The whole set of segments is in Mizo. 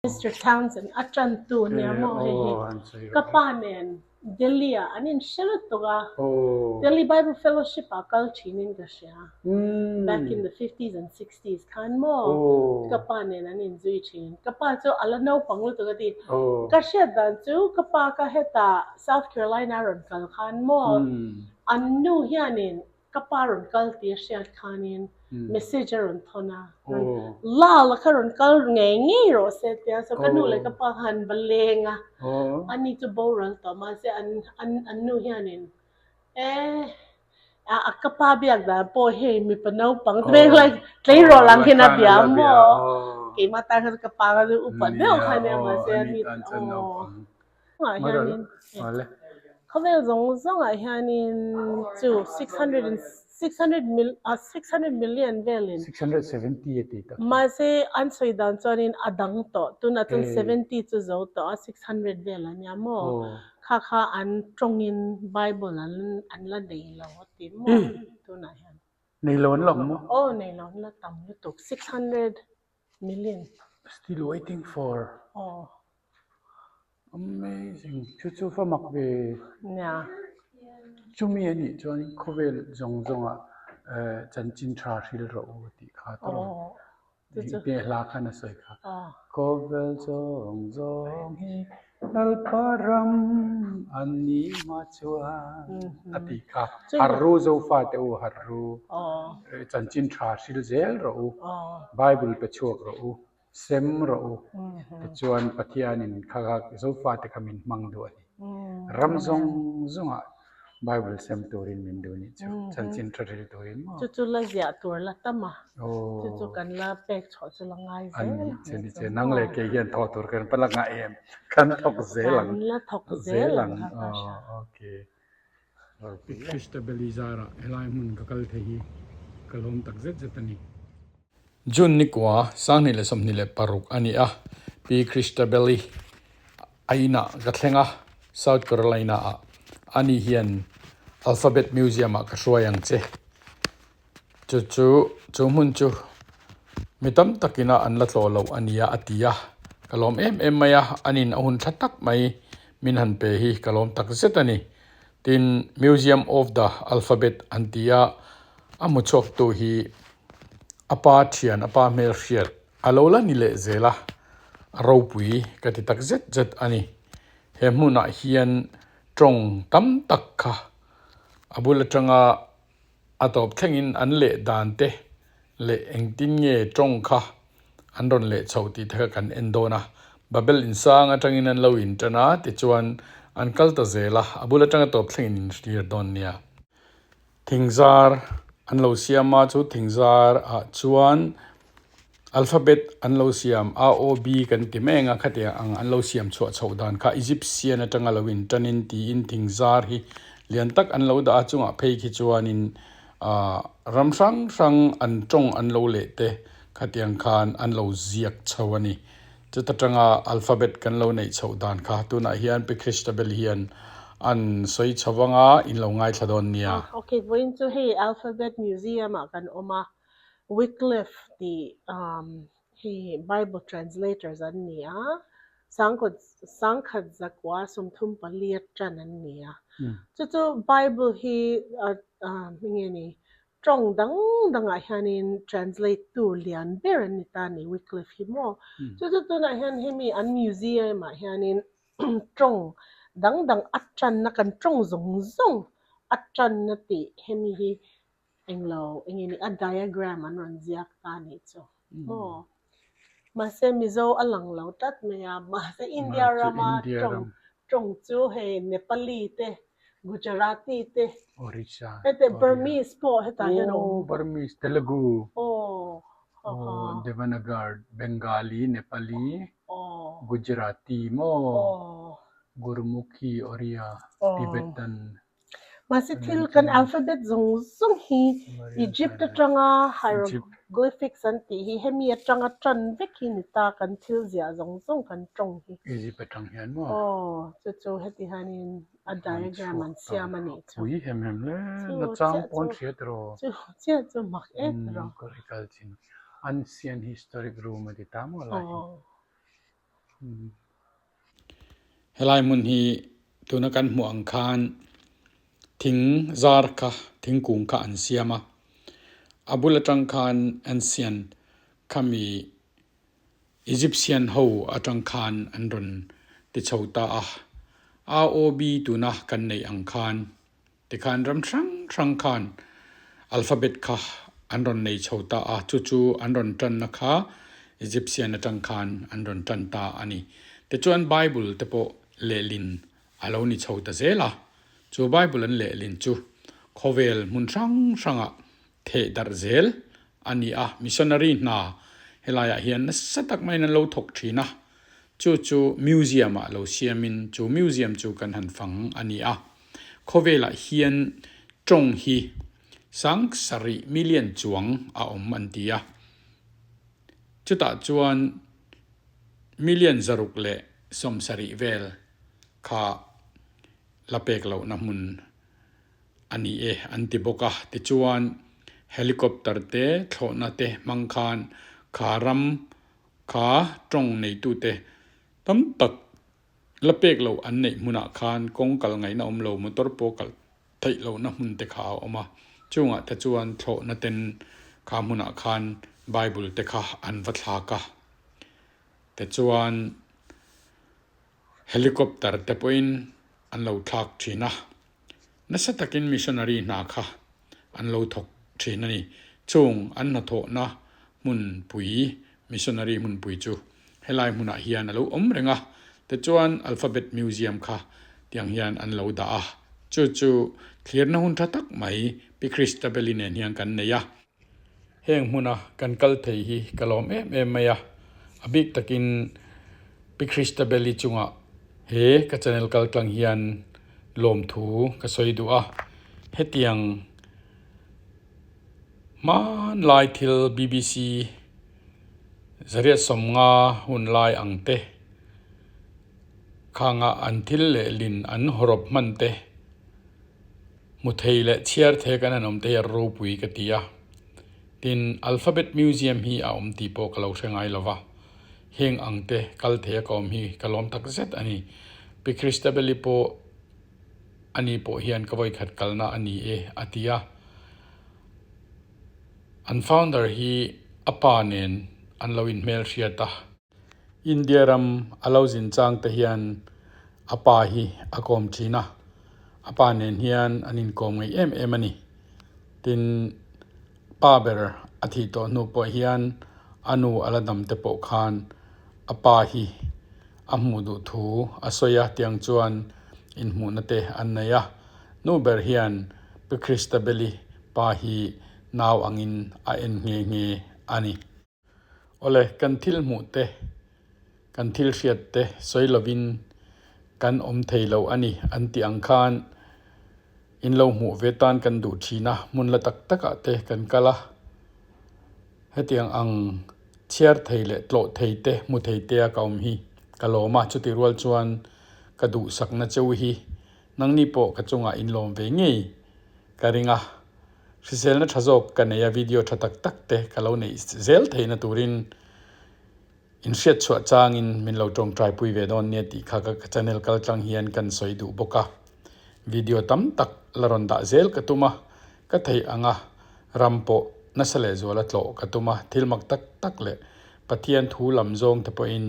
Mister Townsend a ṭantu nia maw hei hi ka pa nen Delhi ah an inhre lutuk a, Delhi Bible Fellowship ah kal ṭhin in ka hria back in the fifties and sixties khan maw ka pa nen an inzui ṭhin. Ka pa chu a la naupang lutuk a ti. Ka hriat dan chu ka pa ka hetah South Carolina a rawn kal khan maw an nu hianin Ka pa rawn kal tih a hriat khanin message a rawn thawn a, Lal a kha rawn kal ngei ngei rawh se tia so ka nu leh ka pa khan va leng a, ani chu boral tawh mahse an an an nu hianin e a ka pa biak dan pawh hei mipa naupang te like tleirawl ang hian a bia maw keimah tan khan ka pa kha chu upa deuh kha nia mahse ani aw. Ah hianin khawvel zawng zawngah hianin chu 600 600 mil ah 600 million velin 670 a ti tak mahse an sawi dan chuanin a dang tawh tunah chuan 70 chu zo tawh a 600 vel a nia maw kha kha an tawngin bible an an la nei lo a ti maw tunah hian nei lo an la awm maw aw nei lo an la tam lutuk 600 million still waiting for aw Amazing! Chu chu fa mak ve. Nia. Chumi a nih chuan khawvel zawng zawngah chanchin tha hril rawh u tih kha tawh lo. Tih hla khan a sawi kha. Khawvel zawng zawng hi Lalpa ram a ni hma chuan a tih kha. Harh ru Zofa te u harh ru. Chanchin tha hril zel rawh u. Bible pe chhuak rawh u. Sem rawh u. Tichuan Pathianin kha kha Zofate kha min hmang duh a ni. Ram zawng zawngah Bible sem turin min duh nih chu. Chanchin tha hril turin maw? Chu chu la ziah tur la tam a. Chu chu kan la pek chhuah chu la ngai zel ang. Ani che ni che. Nang leh kei hian thawh tur kan va la ngah em? Kan thawk zel ang. Kan la thawk zel ang. Okay. Christabel-i zarah helai hmun ka kal thei hi ka lawm tak zet zet a ni. June nikua 2026 a ni a, Pi Christabel-i a inah ka thleng a, South Carolina-ah ani hian Alphabet Museum-ah ka hruai ang che. Chu chu chu hmun chu mi tam takina an la tlawh loh a nia a ti a, ka lawm em em mai a, anin a hun tha tak mai min han pe hi ka lawm tak zet a ni. Tin, Museum of the Alphabet an ti a, a hmu chhuaktu hi a pa thian a pa hmelhriat a lo la ni leh zel a, a ropui ka ti tak zet zet a ni. He hmunah hian tawng tam tak kha a bul atanga A tawp thlengin an leh dan te leh engtin nge tawng kha an rawn leh chhoh tih te kha kan en dawn a. Babel insang atangin an lo in tan a, tichuan an kal ta zel a, a bul atanga tawp thlengin in hlir dawn nia. Thingzar an lo siam a, chu thingzar ah chuan alphabet an lo siam a, O, B kan ti mai ang a, khatiang ang an lo siam chhuah chhoh dan kha Egyptian atanga lo in tanin tiin thingzar hi lian tak an lo dah a, chungah phei khi chuanin ah ram hrang hrang an tawng an lo leh te khatiang khan an lo ziak chho a ni. Chuta tanga alphabet kan lo neih chhoh dan kha tunah hian Pi Christabel hian an sawi chho vanga in lo ngaithla dawn nia. Ok, vawiin chu hei Alphabet Museum ah kan awm a. Wycliffe tih hi Bible translators an ni a, sangkhat zakua 34 atan an ni a. Chu chu Bible hi enge ni tawng dang dangah hianin translate tur lian ber an ni ta a ni Wycliffe hi maw. Chu chu tunah hian hemi an museum ah hianin tawng dang dang a tanna kan tawng zawng zawng a tanna tih hemi hi Englo, enge ni a diagram an rawn ziak ta nih chu maw? Mahse Mizo a lang lo tlat mai a, mahse India rama tawng tawng chu hei Nepali te, Gujarati te, hete Burmese pawh hetah hian a awm. Aw Burmese, Telugu, aw Devanagar, Bengali, Nepali, Gujarati maw? Gurmukhi, Oriya, Tibetan. Mahse thil kan alphabet zawng zawng hi Egypt atanga hieroglyphics an tih hi hemi atanga tan vek hi ni ta kan thil ziah zawng zawng kan tawng hi. Egypt atang hian maw? Aw chu chu heti hianin a diagram an siam a nih chu. Pui hem hem hle na chang pawn hria tiraw? Chu chiah chu mak em tiraw? Kal chin ancient historic room a ti ta maw lai hi. Helai hmun hi tuna kan hmuh ang khan thing zar kha thingkung kha an siam a, a bul atang khan ancient khami Egyptian ho atang khan an rawn ti chho ta a, AOB tuna kan neih ang khan Tikhan ram hrang hrang khan alphabet kha an rawn nei chho ta a, chu chu an rawn tanna kha Egyptian atang khan an rawn tan ta a ni. Tichuan Bible te pawh lehlin a lo ni chho ta zel a, chu Bible an lehlin chu khawvel hmun hrang hrangah theh darh zel a ni a, missionary hna helaiah hian nasa tak maiin an lo thawk thin a, chu chu museum ah lo siamin chu museum chu kan han fang a ni a. Khawvelah hian tawng hi sang sarih million chuang a awm an ti a, chutah chuan million zaruk leh sawmsarih vel kha la pek lohna hmun a ni e an ti bawk a. Tichuan helicopter te thlawhna te hmang khan kha ram kha tawng neitute tam tak La pek loh an neih hmunah khan kawng kal ngaihna awm lo, motor pawh kal theih lohna hmun te kha a awm a. Chungah te chuan thlawhna ten kha hmunah khan Bible te kha an va thlak a. Tichuan helicopter te pawhin an lo thlak thin a. Nasa takin missionary hna kha an lo thawk thin a ni. Chung an hnathawhna hmunpui, missionary hmunpui chu helai hmunah hian a lo awm reng a. Tichuan Alphabet Museum kha tiang hian an lo dah a. Chu chu thlirna hun tha tak mai Pi Christabel-i nen hian kan nei a. Heng hmuna kan kal thei hi ka lawm em em mai a, a bik takin Pi Christabel-i chungah he ka channel kal tlang hian lawmthu ka sawi duh a, hetiang hmanlai thil BBC zariat sawmnga hun lai ang te khanga an thil lehlin an hawrawp hman te Hmu thei leh chhiar thei kan han awm te hi a ropui ka ti a. Tin, Alphabet Museum hi a awm tih pawh ka lo hre ngai lo va. Heng ang te kal thei a ka awm hi ka lawm tak zet a ni. Pi Christabel-i pawh ani pawh hian ka vawikhat kalna a ni e a ti a. An founder hi a pa nen an lo inhmelhriat a. India ram a lo zin chang te hian a pa hi a kawm thin a, a pa nen hian an inkawm ngaih em em a ni. Tin, pa ber a thih tawh hnu pawh hian a nu a la dam te pawh khan a pa hi a hmuh duh thu a sawi a, tiang chuan inhmuhna te an nei a. Nu ber hian Pi Christabel-i pa hi nau angin a en nghe nghe a ni. Awle, kan thil hmuh te, kan thil hriat te sawi lovin kan awm thei lo a ni an tih ang khan in lo hmuh ve tan kan duh thin a, hmun la tak takah te kan kal a. Hetiang ang chhiar thei leh tlawh thei te, hmu thei te a ka awm hi ka lawm a, chutih rual chuan ka duhsakna cheu hi nangni pawh ka chungah in lawm ve ngei ka ring a. Hriselna tha zawk ka nei a, video tha tak tak te ka lo neih zel theihna turin inhriat chhuah changin min lo tawngtai pui ve dawn nia tih kha ka channel kal tlang hian kan sawi duh bawk a. Video tam tak la rawn dah zel ka tum a, ka theih anga ram pawh nasa leh zuala tlawh ka tum a, thil mak tak tak leh Pathian thu lam zawng te pawhin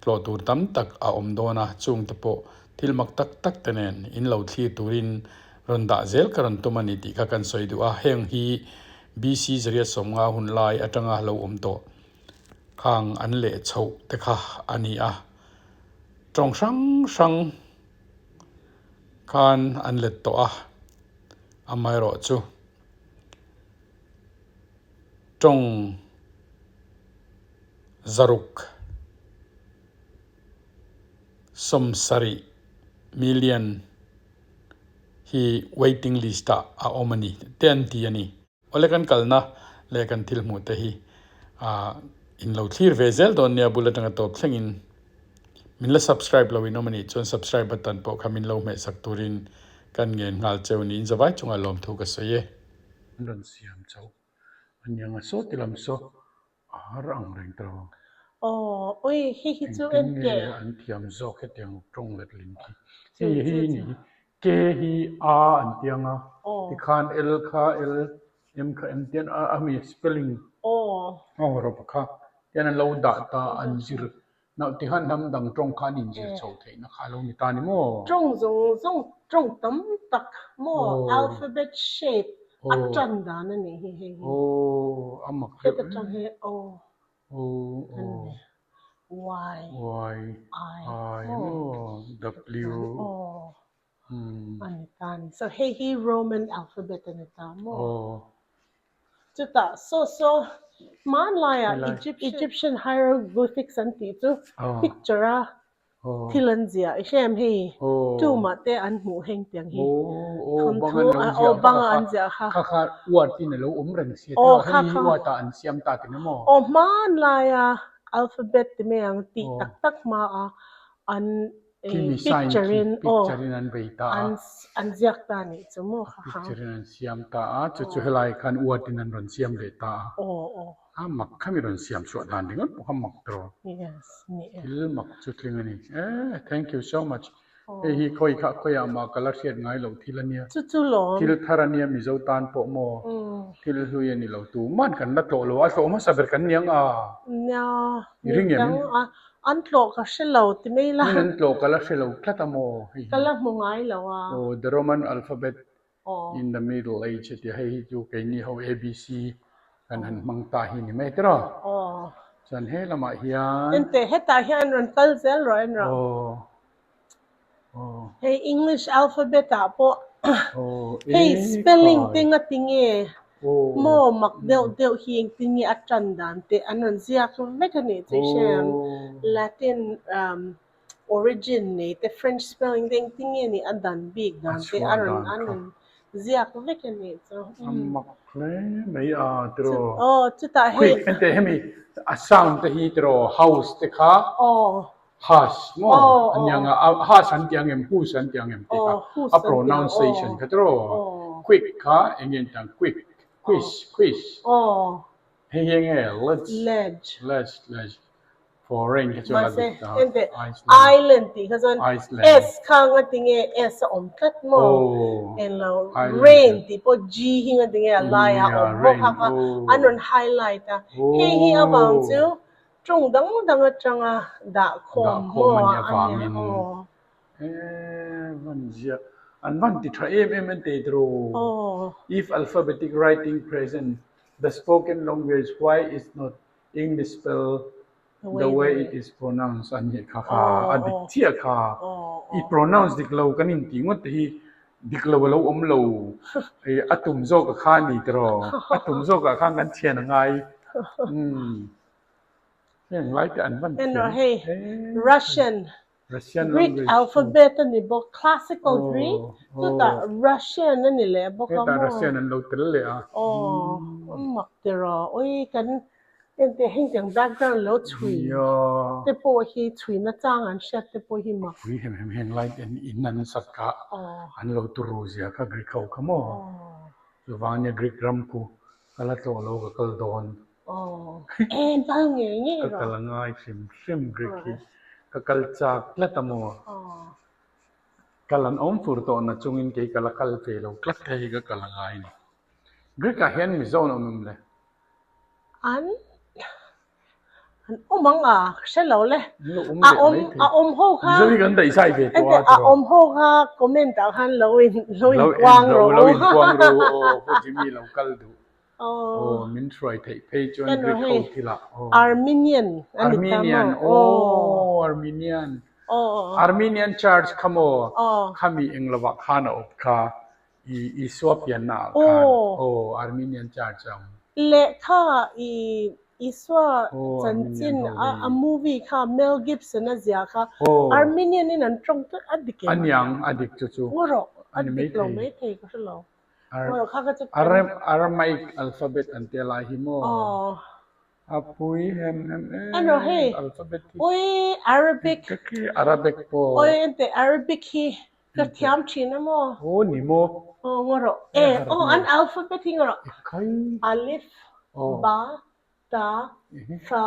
tlawh tur tam tak a awm dawn a, chung te pawh Thil mak tak tak te nen in lo thlir turin rawn dah zel ka rawn tum a ni tih kha kan sawi duh a, heng hi BC zariat sawmnga hun lai atanga lo awm tawh khang an leh chhoh te kha a ni a, tawng hrang hrang khan an let tawh a, amaherawhchu tawng zaruk. 70 million hi waiting list ah a awm a ni te an ti a ni. Awle kan kalna leh kan thil hmuh te hi ah in lo thlir ve zel dawn nia bul atanga tawp thlengin min la subscribe lo in awm a nih chuan subscribe button pawh kha min lo hmeh sak turin kan ngen nghal cheu niin zavai chungah lawmthu ka sawi e. An rawn siam chauh a niang a saw ti lam saw a har ang reng ta lo. Aw, ui, hei hi chu en Engtin teh. nge an thiam zawk hetiang tawng letling khi. Hei hi ni hi K hi A an ti ang a, tikhan L kha L, M kha M tian a ami spelling aw rawp kha tian an lo dah ta an zir Nauh tikhan hnam dang tawng kha an inzir chho theihna kha a lo ni ta ni maw? Tawng zawng zawng tawng tam tak maw alphabet shape a tan dan a nih hi hei hi. Aw a mak reuh e. Heta tang hi O kan ni Y I maw W a ni ta a ni. So hei hi Roman alphabet a ni ta maw? Chutah saw saw hmanlaiah Egyptian hieroglyphics an tih chu picture a thil an ziah i hre em hei tumah te an hmuh heng tiang hi thawnthu aw banga an ziah kha. Kha kha word in a lo awm reng si a tiraw hemi hi word ah an siam ta tih maw? Aw hmanlaia alphabet ti mai ang tih tak tak hma a an Khi mi sign picture khi in aw picture in an bei ta a. An an ziak ta nih chu maw kha kha. Picture in an siam ta a, chu chu helai khan word in an rawn siam leh ta a. Aw aw. A mak kha mi rawn siam chhuah dan ringawt pawh kha mak tawh. Yes ni e. Thil mak chu tling a ni. Eh thank you so much. Hei hi khawi kha khawiah mah ka la hriat ngai loh thil a nia. Chu chu lawm. Thil thar a nia Mizo tan pawh maw. Thil hlui a ni lo tuman kan la tlawh lo a, tlawh hmasa ber kan niang a. Nia I ring em? Midang a An tlawh ka hre lo ti mai la. Min an tlawh ka la hre lo tlat a maw hei hi. Ka la hmu ngai lo a. Aw the Roman alphabet in the middle age a tia hei hi chu keini ho ABC kan han hmang ta hi ni mai tiraw. Aw. Chuan he lamah hian. Enteh hetah hian rawn kal zel rawh en rawh. Aw. Aw. Hei English alphabet ah pawh Aw hei e spelling khai. te nga ti nge Aw. maw mak deuh deuh hi engtin nge a tan dan te an rawn ziak vek a nih chu i hre ang. Aw. Latin um origin nei te French spelling te engtin nge nih a dan bik A dan te chhuah a rawn dan an kha. rawn ziak vek a nih chu. A mak hle mai a tiraw. Aw chutah hei. Quick enteh hemi a sound te hi tiraw house te kha. Aw. Has maw a nia nga a has an ti ang em hus an ti ang em tih kha a pronunciation kha tiraw quick kha eng nge an ti ang quick quiz quiz hei hi eng nge ledge ledge ledge foreign kha chuan a dik ta Iceland tih kha chuan S kha nga ti nge S a awm tlat maw englo rain tih pawh G hi nga ti nge a lai a awm bawk kha kha an rawn highlight a hei hi avang chu Tawng dang dang atanga dah khawm maw a nia aw. Eee van ziah an van ti tha em em an tei tiraw. If alphabetic writing present the spoken language why is not English spell the way it is pronounced a nih kha kha a dik chiah kha i pronounce dik lo kan intih ngawt te hi dik lo a lo awm lo a tum zawk a kha a ni tiraw a tum zawk ah khan kan thian a ngai umm. Heng lai te an van En thiam rawh hei hle. Russian Russian Greek language chu. alphabet a ni bawk classical Greek Aw chutah aw. Russian a ni leh bawk a Hetah maw. Russian an lo tel leh a. Aw mak tiraw ui kan enteh heng tiang background lo chhui Nia. te pawh hi chhui na chang an hriat te pawh hi mak. Ui hem hem heng lai te an in an sat kha Aw. an lo turu zia kha Greek ho kha maw. Aw. Chuvang nia Greek ram khu ka la tlawh lo ka kal dawn. Aw, en kal ngei ngei Ka rawh. kal a ngai hrim hrim Greek hi. Ka kal chak tlat a maw? Aw. Kal an awm fur tawh na chungin kei ka la kal ve lo tlat hei hi ka kal a ngai a ni. Greek ah hian Mizo an awm em le? An an awm ang a, ka hre lo le. An lo awm A leh awm maithei. a awm ho kha. Mizo hi kan daih zai ve tawh a A tiraw? awm ho kha comment ah khan lo in lo Lo inkuang en rawh u, rawh lo u. inkuang rawh u aw, Pu Jimmy lo kal duh. Aw Aw, min hruai theih phei chuan Eno Greek ho hei thilah aw. Armenian a ni ta Armenian maw? aw, Armenian. Aw. Armenian church kha maw? Aw. Khami eng lovah khan a awp kha i Isua pianna ah khan. Aw. Aw, Armenian church a awm. Lehkha i Isua Aw, chanchin Armenian ho a hi. a movie kha Mel Gibson a ziah kha Aw. Armenian in an tawng tlat a dik em? A niang a dik chu chu. Ngaw rawh, A a ni dik lo maithei. maithei ka hre lo. Aramaic alphabet an tia lai hi maw? A pui hem hem em alphabet hi. Ui Arabic. Ka khi Arabic pawh. Ui ente Arabic hi ka thiam thin a maw? Aw ni maw? Aw ngaw rawh. E aw an alphabet hi ngaw rawh. Ekhai. Alif, ba, ta, tha.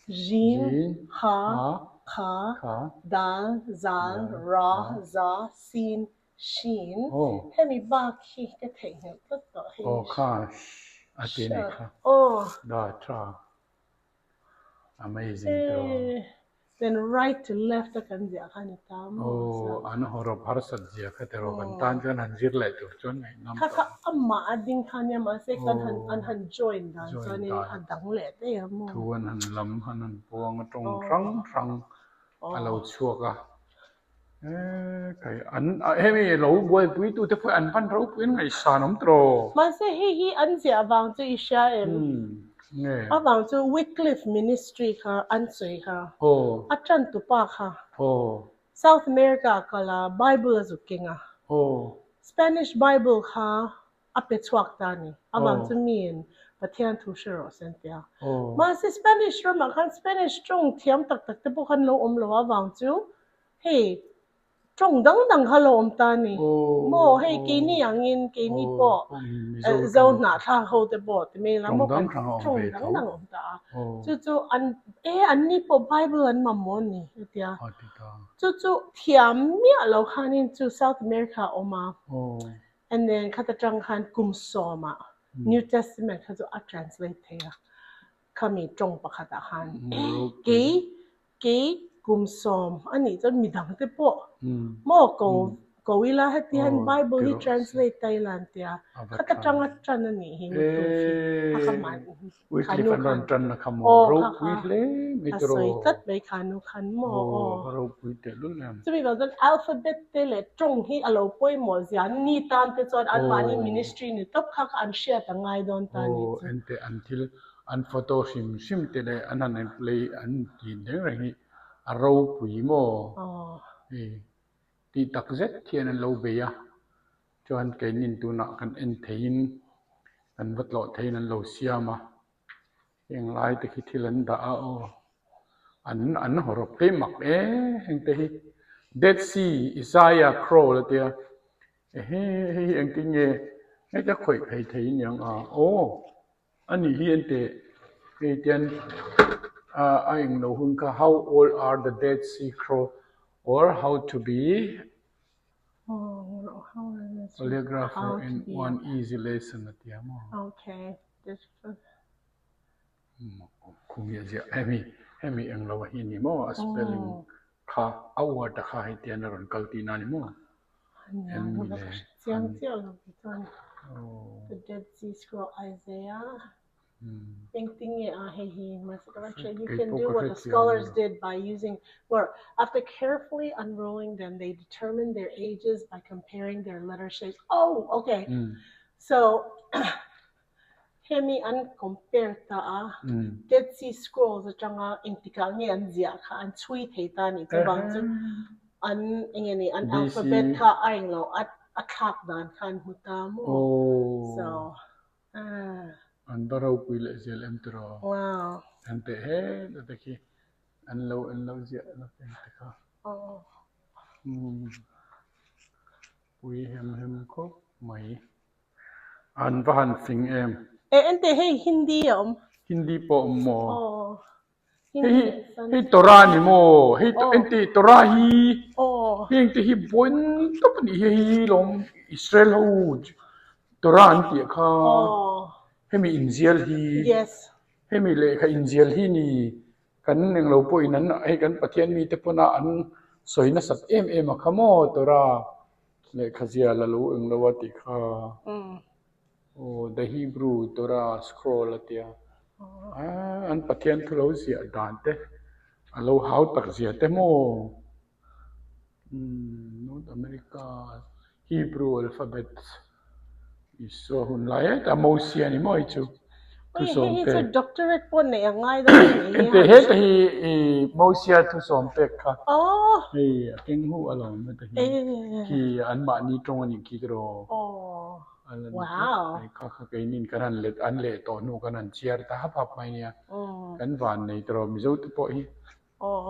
Jin, Ha, Kha, Dal, Zal, Ra, Za, Sin, Shin. Hemi bak hi ka theihnghilh tlat tawh hei. Aw kha a ti anih kha. Da tha. Amazing tawh. Then right to left a kan ziah kha a ni ta maw? Aw, an hawrawp harsat zia kha tiraw kan tan chuan han zir leh tur chuan ngaihnawm tawh. Kha kha amah a ding kha nia mahse kan han an han join dan chuanin a dang leh daih a maw? Thu an han lam an han puang a tawng hrang hrang a lo chhuak a. Eee kai an hemi lo buaipui tute pawh an van ropui an ngaihsan awm tawh. Mahse hei hi an ziah vang chu i hria em? Nge? A vang chu Wycliffe Ministry kha an sawi kha. Aw. A tan tupa kha. Aw. South America a kal a, Bible a zuk keng a. Aw. Spanish Bible kha a pe chhuak ta a ni. A vang chu miin Pathian thu hre rawh se an ti a. Mahse Spanish ramah khan Spanish tawng thiam tak tak te pawh khan lo awm lo a vang chu hei tawng dang dang kha lo awm ta a ni. Maw hei keini angin keini pawh Zo hnahthlak ho te pawh ti mai ila maw kan tawng dang dang a awm ta a. Chu chu an e anni pawh Bible an mamawh a ni a ti a. Chu chu thiam miah lo khanin chu South America a awm a. And then khat atang khan kum sawmah New Testament kha chu a translate thei a, khami tawng pakhatah khan kei kei kum sawm a nih chuan midang te pawh maw ko ko ila heti hian Bible hi translate ta ila an tia, khat atanga tan a nih hi Wycliffe hi a kha man Wycliffe an rawn tan na kha maw ropui hle mai tiraw. A sawi tlat mai kha nu khan maw aw. Ropui tehlul em. Chumi vang chuan alphabet te leh tawng hi a lo pawimawh zia ni tan te chuan anmahni ministry ni tawp kha kha an hriat a ngai dawn ta a nih chu. Aw ente an thil an photo hrim hrim te leh an han in play an tih reng reng hi a ropui maw hei tih tak zet hian an lo bei a. Chuan keinin tunah kan en theiin kan va tlawh theiin an lo siam a, heng lai te khi thil an dah a aw, an an hawrawp phei mak e heng te hi Dead Sea Isaiah Scroll a tia ehe hei hi engtin nge heta khawih phei thei aniang a aw a nih hi enteh hei tian a englo hun kha how old are the Dead Sea Scroll or how to be Calligrapher in one easy lesson a ti a maw? Khumi a ziah hemi hemi eng lo hi a ni maw a spelling kha a word a kha hei tian a rawn kal tihna a ni maw? Em le Engtin nge a hei hi mahse ka hre you can do what the scholars did by using or after carefully unrolling them they determined their ages by comparing their letter shapes oh okay so hemi an compare ta a Dead Sea Scrolls atanga engtikah nge an ziah kha an chhui thei ta a nih chuvang chu an enge ni an alphabet kha a englo a thlak dan kha an hmu ta maw so An va ropui leh zel em tiraw? An teh het a te khi an lo an lo ziah lawk em te kha. Pui hem hem khawp mai. An va han fing em? E ente hei Hindi a awm. Hindi pawh a awm maw? Hei hi hei Torah a ni maw? Hei enti Torah hi heng te hi bawn tawp a nih hi hei lawm Israel ho Torah an tih kha hemi inzial hi hemi lehkha inzial hi ni kan englo pawhin an hei kan Pathian mite pawna an sawi nasat em em a kha maw Torah lehkha zial a lo englo a tih kha. Aw The Hebrew Torah Scroll a tia. Aaa an Pathian thu lo ziah dan te a lo hau tak zia te maw? Umm North America Hebrew alphabet Isua hun lai heta Mosia ni maw hei chu thusawm pek. Hei hi chu doctorate pawh neih a ngai dawn a nih hi. Ente heta hi i Mosia thusawm pek kha. Hei a keng hu alawm heta hi. Khi anmahni tawng a nih khi tiraw. Wow! Kha kha keinin kan han let an leh tawh hnu kan han chhiar ta hap hap mai nia. Kan van nei tawh Mizo te pawh hi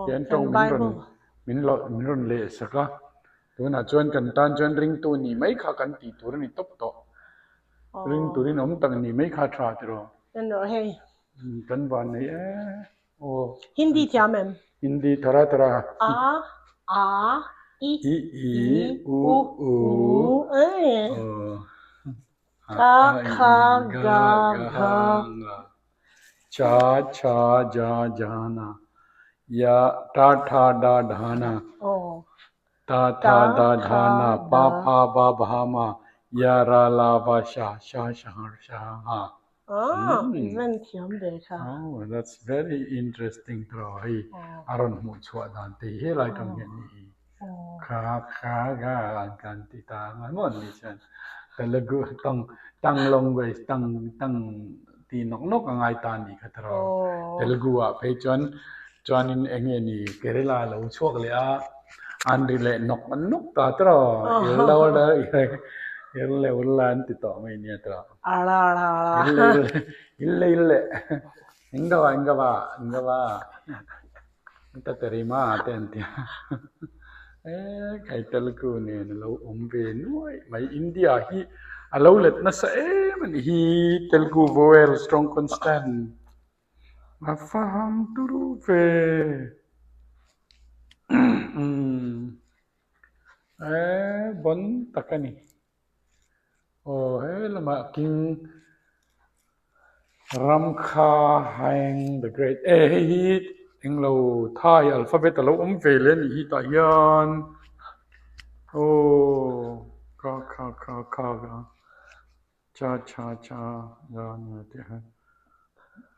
hian tawng min rawn min lo min rawn leh sak a. Tunah chuan kan tan chuan ringtu nih mai kha kan tih tur a ni tawp tawh. Ringtu rinawm tak nih mai kha a tha tiraw. En rawh hei. Kan van nei e. Aw. Hindi thiam em? Hindi thara thara. A, a, i, i, i, u, u, e. Ka, kha, ga, gha. Cha, chha, ja, jha, na. Ya, ta, tha, da, dha, na. Ta, tha, da, dha, na. Pa, pha, ba, bha, ma. Ya, ra, la, va, sha, sha, sha, sha, ha. Ah, van thiam ve kha. Oh, that's very interesting tawh hei a rawn hmuh chhuah dan te hi helai tang hian ni hi kha kha ga an kan ti ta ang maw an ni chuan Telugu tawng tang language tang tang ti nawk nawk a ngai ta a nih kha tawh Telugu ah phei chuan chuanin eng nge ni Kerala lo chhuak leh a an ri leh nawk nawk ta tawh irle urla an ti tawh mai nia tawh. Ala ala ala. Ille ille ille ille inga va inga va inga va enta terima te an tia e kai Telugu nen alo awm ve nuai mai India hi alo let nasa em a ni hi Telugu vowel strong constant a faham turu ve e bon tak a ni. Aw he lamah king Ramkhamhaeng the great e hei hi englo Thai alphabet alo awm ve leh a nih hi tah hian aw ka kha kha kha cha cha cha ga nia tih a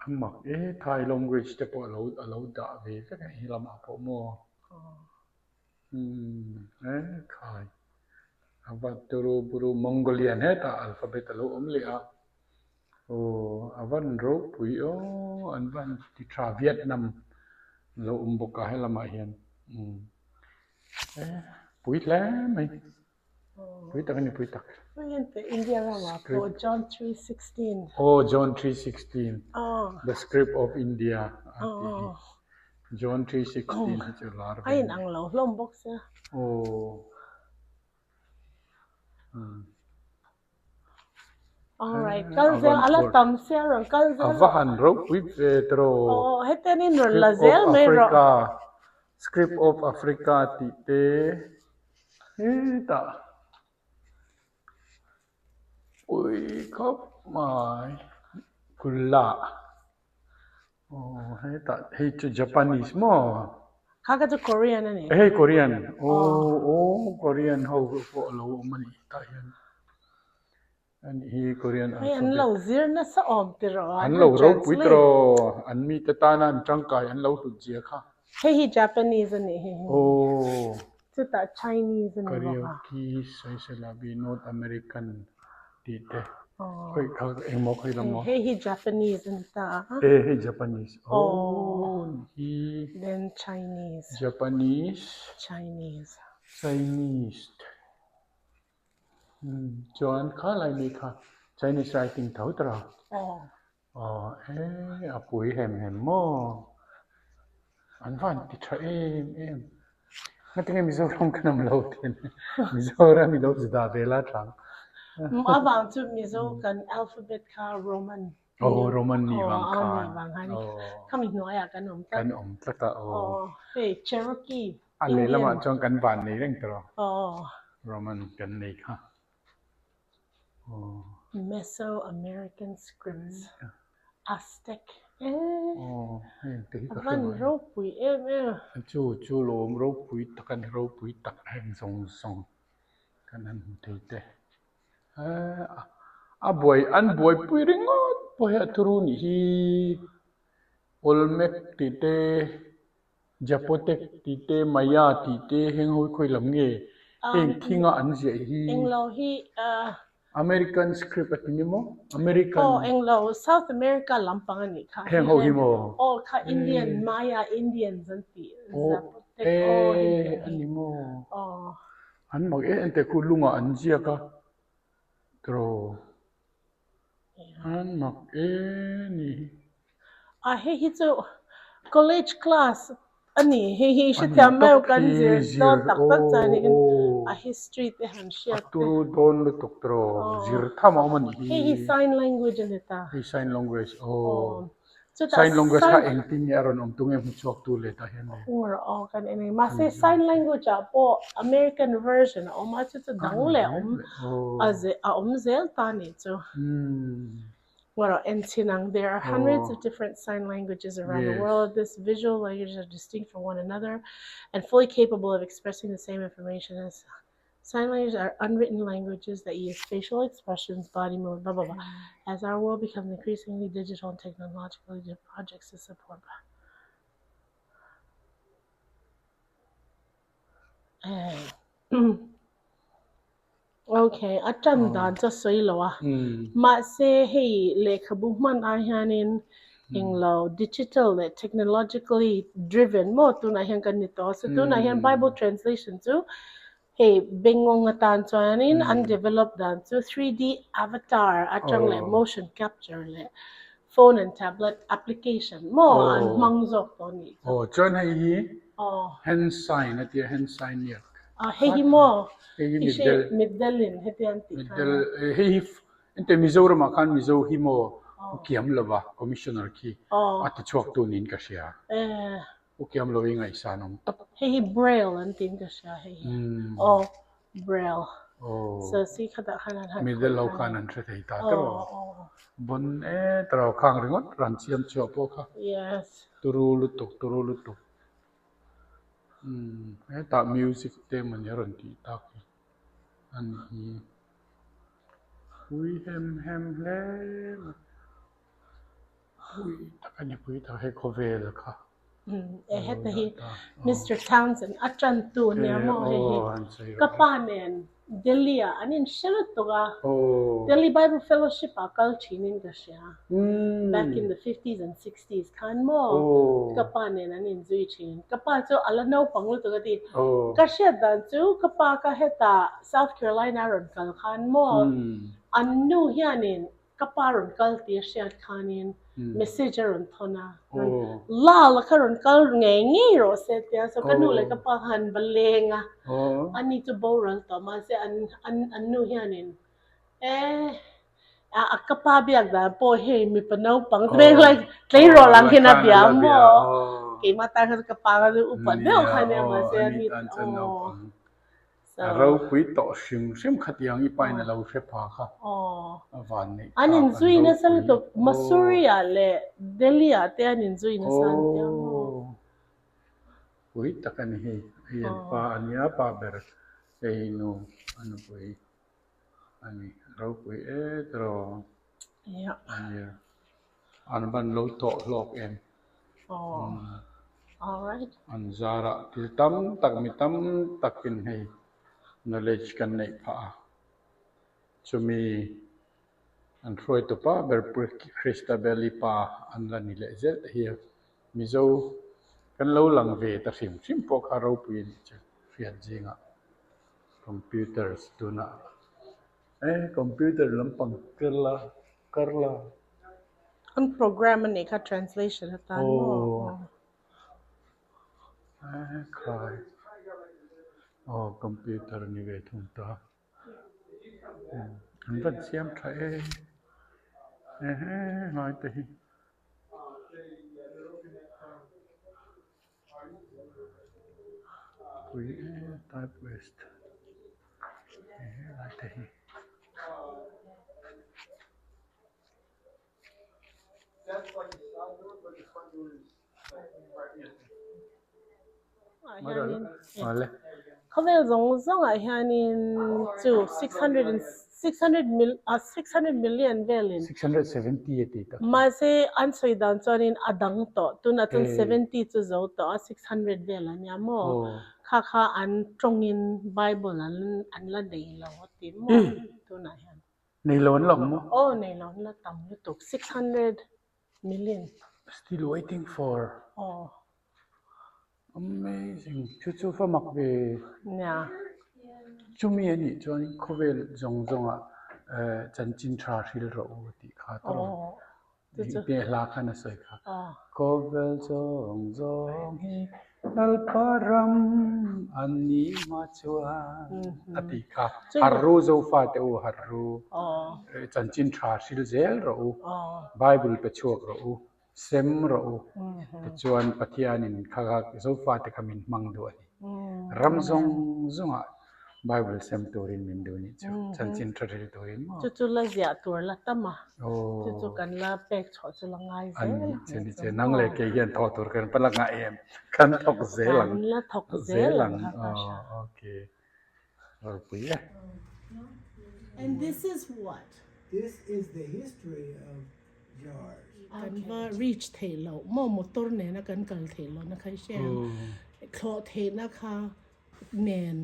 a mak e Thai language te pawh alo alo dah ve vek a ni lamah pawh maw. Umm e khai a va turu buru Mongolian hetah alphabet a lo awm leh a aw a van ropui aw an van ti tha Vietnam a lo awm bawk a helamah hian umm e pui hle mai pui tak a ni pui tak. India ramah pawh John 3:16. Aw John 3:16 the script of India a tih hi. John 3:16 hi chu lar ve. A in ang lo hlawm bawk sia. Aw. Alright, kal zel a la tam sia rawn kal zel. A va han ropui ve tawh. Aw, hetiang in rawn la zel mai rawh. Script of Africa tih te hetah ui khawp mai Kulla. Aw hetah hei chu Japanese maw? Kha kha chu Korean a ni. Hei Korean aw aw Korean ho pawh a lo awm a ni tah hian a nih hi Korean alphabet. Hei an lo zir nasa awm tiraw an lo ropui tiraw an mite tana an tangkai an lo hlut zia kha. Hei hi Japanese a nih hi. Aw. Chutah Chinese a ni bawk a. Karaoke Saiselabi North American tih te khawi kha engmaw khawi lam maw? Hei hi Japanese a ni ta a. E hei Japanese aw hi. Then Chinese. Japanese. Chinese. Chinese chuan kha lai mai kha Chinese writing tho tawh a. Aw. Aw e a pui hem hem maw? An van ti tha em em. Ngatinge Mizoram ka nam lo thin. Mizoram i lo zu dah ve la tlang. Avang chu Mizo kan alphabet kha Roman. Aw Roman ni vang khan. Aw ni vang khan. Khami hnuaiah kan awm tlat. Kan awm tlat a aw. Aw hei Cherokee. A lehlamah chuan kan van nei reng tawh. Aw. Roman kan nei kha. Mesoamerican scripts, Aztec eh a van ropui em em. Chu chu lawm ropui tak a ni ropui tak heng zawng zawng kan han hmu thei te a buai an buaipui ringawt pawh hi a thuru nih hi Olmec tih te. Japotec tih te, Maya tih te heng ho hi khawi lam nge? Heng thinga an ziah hi. Englo hi ah. American script a ti ni maw? American. Aw englo South America lampang a nih kha. Heng ho hi maw? Aw kha Indian Maya Indians an tih Zapotec aw heng te hi. A ni maw? Aw. An mak em em teh khu lungah an ziak a tiraw? An mak e ni. A hei hi chu college class a ni hei hi hrethiam mai kan zir dawn tak tak chuan in a history te han hriat te. A turu dawn lutuk tiraw zir tham a awm a nih hi. Hei hi sign language a ni ta. Hei sign language aw. Chutah Sign language kha engtin nge a rawn awm tunge hmu chhuak tu leh tah hian le? Ur aw kan en ang. Mahse sign language ah pawh American version a awm a, chu chu dang leh awm a a awm zel ta nih chu. Ur aw en chhin ang. There are hundreds of different sign languages around the world. This visual languages are distinct from one another and fully capable of expressing the same information as Sign languages are unwritten languages that use facial expressions, body movement, blah blah blah. As our world becomes increasingly digital and technologically projects to support. Okay, a tan dan chu a sawi lo a. Mahse hei lehkhabu hman ah hianin englo digital leh technologically driven maw tunah hian kan ni tawh a. So tunah hian Bible translation chu hei bengawng atan chuanin an develop dan chu 3D avatar atang leh motion capture leh phone and tablet application maw an hmang zawk tawh a nih chu. Aw chuan hei hi hand sign a tia hand sign nia. Hei hi maw hei hi mitdelin hetiang tih khan. Mitdel hei hi Ente Mizoramah khan Mizo hi maw Pu Kiamlova Commissioner khi a ti chhuak tu niin ka hria. Pu Kiamlova hi ngaihsan awm tak. Hei hi Braille an tiin ka hria hei hi. Aw Braille. So si khatah khan an han Middle ho khan an hre thei ta tawh a. Bon e tawrh khang ringawt ran siam chhuah pawh kha. Yes. Turu lutuk turu lutuk. Hetah music te mawni a rawn tih tak hi. A ni hi. Pui hem hem hle mai. Pui tak a ni pui tak hei khawvel kha. E heta hi Mister Townsend a tantu nia maw hei hi ka pa nen Delhi ah an inhre lutuk a Delhi Bible Fellowship ah kal thin in ka hria back in the fifties and sixties khan maw ka pa nen an inzui thin ka pa chu a la naupang lutuk a ti ka hriat dan chu ka pa ka hetah South Carolina a rawn kal khan maw an nu hianin Ka pa rawn kal tih a hriat khanin message a rawn thawn a, rawn la la kha rawn kal ngei ngei rawh se tia so ka nu leh ka pa khan va leng a, ani chu boral tawh mahse an an an nu hianin e a ka pa biak dan pawh hei mipa naupang te vel like tleirawl ang hian a bia maw keimah tan khan ka pa kha chu upa deuh kha ania mahse ani aw. A ropui tawh hrim hrim khatiang i pain a lo hre pha kha a van neih An inzui nasa lutuk Mussoorie ah leh Delhi ah te an inzui nasa an tia maw. Pui tak a ni hei, hei an pa a nia pa ber hei nu a nupui a ni ropui e tiraw ania an van lo tawh hlawk em. An zarah thil tam tak mi tam takin hei knowledge kan neih phah a, chumi an hruaitu pa ber Christabel-i pa an la ni leh zel te hi Mizo kan lo lang ve ta hrim hrim pawh kha ropui a nih chu hriat zingah computers tunah e computer lampang kerla Karla. An program a nih kha translation atan maw? Aw. Khai. Aw computer ni ve thung ta. An van siam tha e. Ehe ngai te hi. Pui e type west. Ehe lai te hi. Khawvel zawng zawngah hianin chu 600 600 mil ah 600 million velin 670 a ti tak. Mahse an sawi dan chuanin a dang tawh tunah chuan 70 chu zo tawh a 600 vel a nia maw kha kha an tawngin Bible an an la nei lo a ti maw tunah hian. Nei lo an la awm maw? Aw nei lo an la tam lutuk 600 million. Still waiting for. Aw. Amazing chu chu va mak ve. Nia. Chumi a nih chuan khawvel zawng zawngah chanchin tha hril rawh u tih kha tawrh a. Tih hla khan a sawi kha. Khawvel zawng zawng hi Lalpa ram a ni hma chuan a tih kha. Harh ru Zofa te u harh ru. Chanchin tha hril zel rawh u. Bible pe chhuak rawh u. Sem rawh u. Tichuan Pathianin kha kha Zofate kha min hmang duh a ni. Ram zawng zawngah Bible sem turin min duh nih chu. Chanchin tha hril turin maw? Chu chu la ziah tur la tam a. Chu chu kan la pek chhuah chu la ngai zel ang. Ani ni che. Nang leh kei hian thawh tur kan va la ngah em? Kan thawk zel ang. Kan la thawk zel ang. Okay. Ropui e. And this is what? This is the history of jars. Kan va reach theih loh maw motor nena kan kal theih lohna kha i hria ang. Thlawh theihna kha nen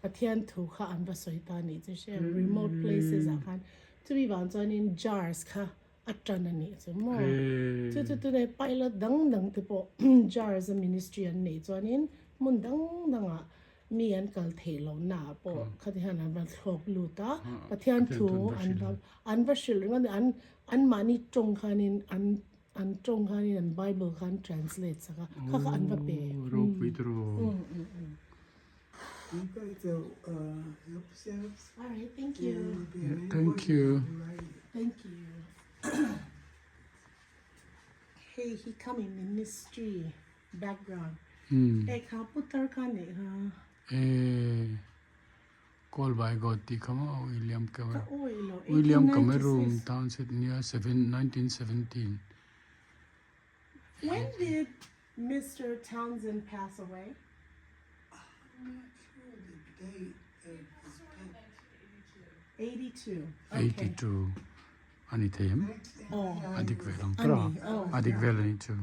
Pathian thu kha an va sawi ta nih chu i hria ang remote places ah khan chumi vang chuanin jars kha a tan a nih chu maw. Chu chu tunah pilot dang dang te pawh jars a ministry an neih chuanin hmun dang dangah Mi an kal theih lohna ah pawh khati hian an va thlawk lut a, Pathian thu an va an va hrilh ringawt a ni, an anmahni tawng khanin an an tawng khanin an bible kha an translate sak a, kha kha an va pe. Ropui tawh. Alright, thank you. Thank you. Thank you. Hei hi coming ministry. Background e kha putar kha nih kha. E Call by God tih kha maw William Cameron. Ka awi lo William Cameron township nia 1917. When did Mister Townsend pass away? I'm not sure the date of his death. 82. Okay. 82. A ni thei em? A dik vel ang tura. A dik vel a nih chu.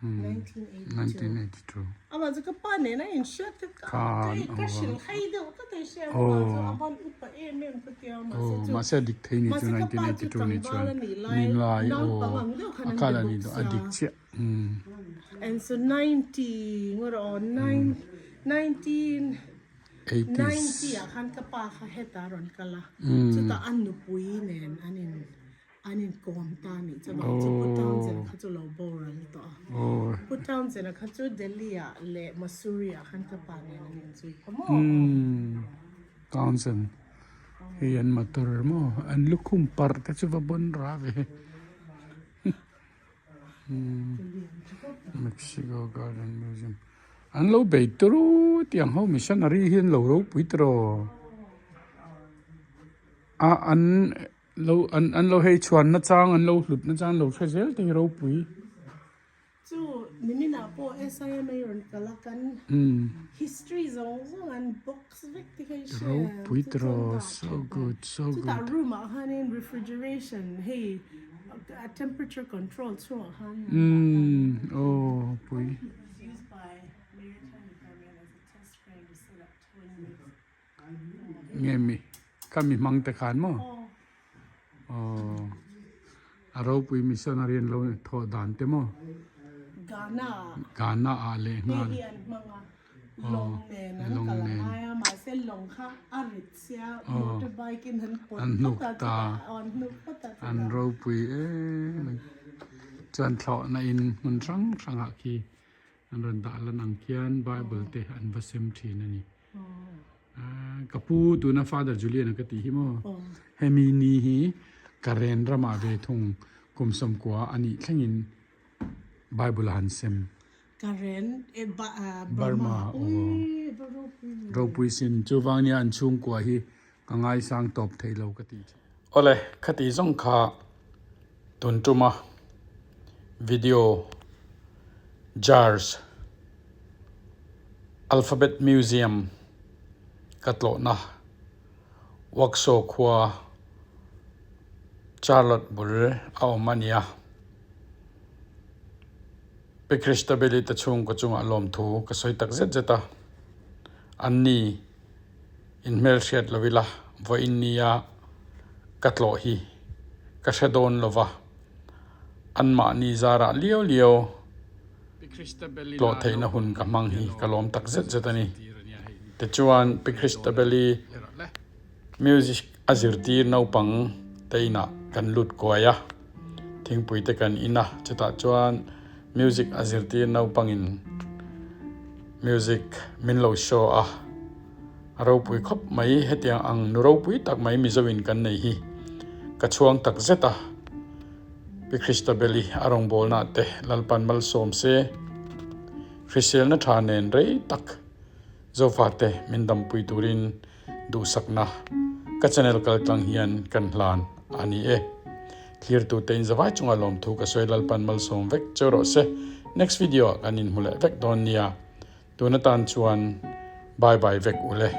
1982. Amah chu ka pa nen a inhriat ka ka hrilh hai deuh tlat a i hria amah chu a ban upa em em ka tia mahse chu mahse a dik thei ni chu 1982 ni chuan nin lai naupang ang deuh khan an be bawk sia a dik chiah. And so 90 ngawt aw 19 90 ah khan ka pa kha hetah a rawn kal a, chutah a nupui nen an in an inkawm ta a nih chuan chu Pu Townsend kha chu lo boral tawh a. Pu Townsend-a kha chu Delhi ah leh Mussoorie ah khan ka pa nen an inzui kha maw? Townsend hei an motor maw an lukhum parh te chu va bawn ra ve. Mexico Garden Museum an lo bei turu tiang ho missionary hi an lo ropui tawh a an lo an lo hei chhuan na chang an lo hlut na chang an lo hre zel te hi ropui. Chu nimin ah pawh SIMA rawn kal a kan history zawng zawng an box vek te kha i hria Ropui tawh so good so good. Chutah room ah khanin refrigeration hei A temperature control chhungah khan Umm aw pui. Nge mi kha mi hmang te khan maw aw a ropui missionary an lo thawh dan te maw Ghana Ghana ah leh nghal. Lawng nen an kal a ngai a, mahse lawng kha a rit sia motorbike in an pawt phawt a chutah an hnuk phawt a chutah. An ropui em mai. Chuan thlawhna in hmun hrang hrangah khi an rawn dah lan ang khian Bible te an va sem thin a ni. Ka pu tuna Father Julian a ka tih hi maw hemi ni hi Karen ramah ve thung kum sawmkua a nih thlengin Bible a han sem. Karen e Burma ui va ropui ve. Ropui sin chuvang nia an chhungkua hi ka ngaisang tawp thei lo ka tih chu. Awle, khati zawng kha tun tuma video Jars Alphabet Museum ka tlawhna Workshop khua Charlotte bul a awm a nia. Pi Christabel-i te chhungkaw chungah lawmthu ka sawi tak zet zet a, anni inhmelhriat lo ila vawiin nia ka tlawh hi ka hre dawn lo va, anmahni zarah liau liau tlawh theihna hun ka hmang hi ka lawm tak zet zet a ni. Tichuan Pi Christabel-i Music a zirtir naupang te inah kan lut kuai a, thingpui te kan in a, chutah chuan music a zirtir naupangin music min lo show a, a ropui khawp mai hetiang ang nu ropui tak mai Mizoin kan nei hi ka chhuang tak zet a. Pi Christabel-i a rawngbawlna te Lalpan malsawm se. Hriselna tha nen rei tak Zofate min dampui turin duhsakna ka channel kaltlang hian kan hlan a ni e. Thlirtute in zavai chunga lawmthu ka sawi Lalpan malsawm vek cheu rawh se. Next video ah kan inhmu leh vek dawn nia. Tun atan chuan bye bye vek ule.